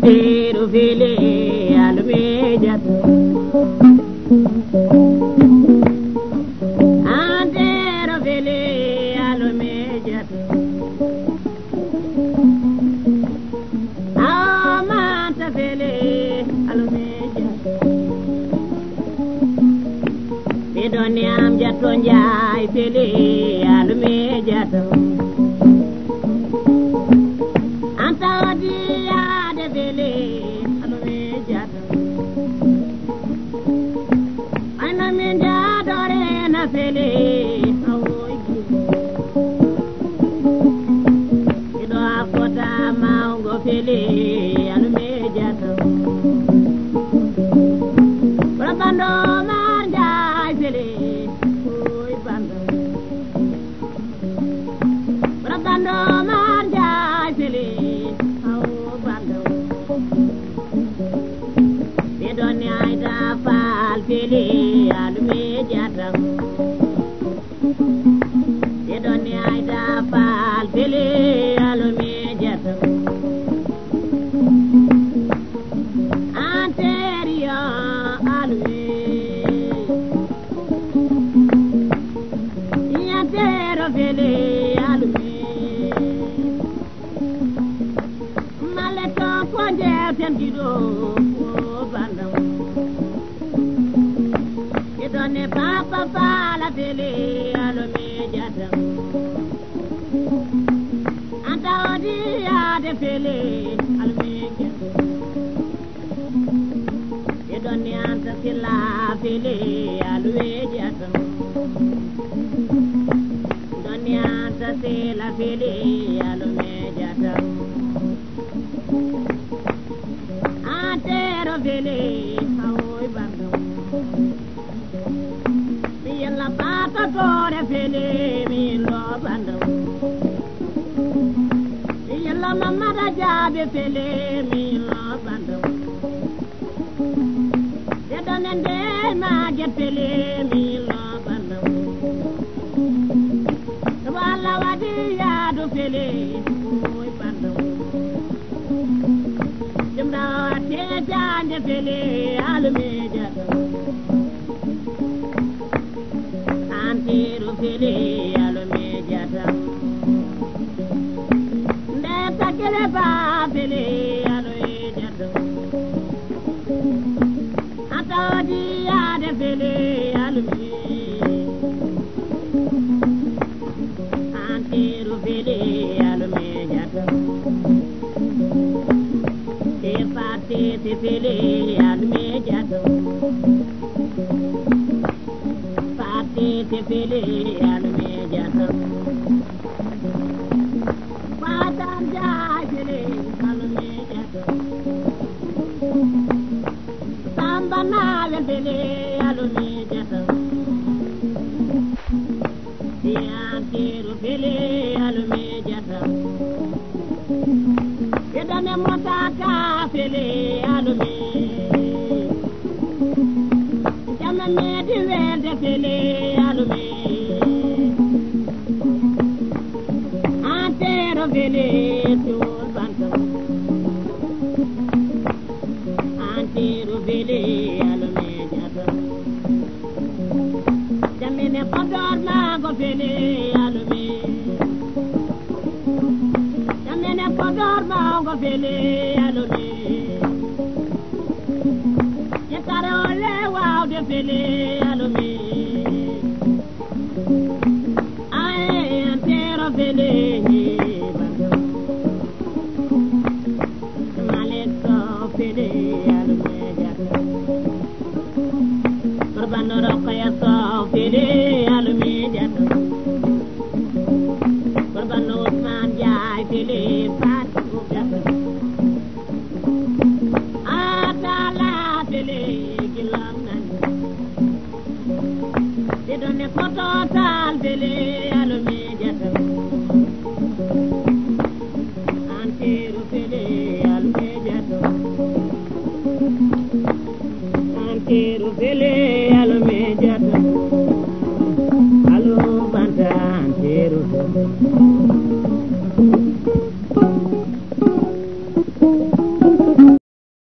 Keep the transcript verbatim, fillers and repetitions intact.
Dero vele alumejat. Antero vele alumejat. Amanta vele alumejat. Ɓe ɗon ne am jatto njaay fele alumejat. Anta wadi yaade fele alumejat. Ayna min jaadore na fele awoy. Iɗo a fota mawngo fele alumejat. Rabando mar njaay fele oy bando. Rabando mar njaay fele aw bando. Ɓe ɗon ne ayda faal fele alumejata. Ɓe ɗon ne ayda faal fele alumejata. Anterior alume. Yantero fele alume. Maleto konje tendido o bandam. Idone papa pala fele alume jadam. Anta odi ade fele alume jadam. Ɓe ɗon ne anta sila fele alumeejat. Ɗon ne anta sila fele alumeejat. Antero fele awoy bando. Mi yalla bata tore fele mi lo bando. Mi yalla mamada jabe fele mi lo bando. Ɓe ɗon ne ndey ma get fele mi lo bando. Wala wadi yaadu fele oy bando. Jumda wate jande fele alumeejat. Antiru fele alumeejat. Nde takele ba fele alumeejat. Atawdi yaade fele alumi. Antiru fele alumeejat. E parte te fele alumeejat. Parte te fele alumeejat. Fatar jaajele alumeejat. Samba naawel fele alumeejat. Yantiru fele alumeejat. Ɓe ɗon ne motaka fele alume. Jama medi welde fele alume. Antero fele tur banto. Antero fele alumeejat. Jamine Podor mago fele alume. Jamine Podor mago fele alume. Yetare ole wawde fele alume. Aye antero fele bando. Malik so fele alumeejat. Korbano Rokhaya so fele alumeejat. Korbano Usman Njaay fele Fatou Diatta. Atala fele gilam nani. Moto tal bele alo me jato. Antero bele alo me jato. Antero bele alo me jato. Alo banta antero.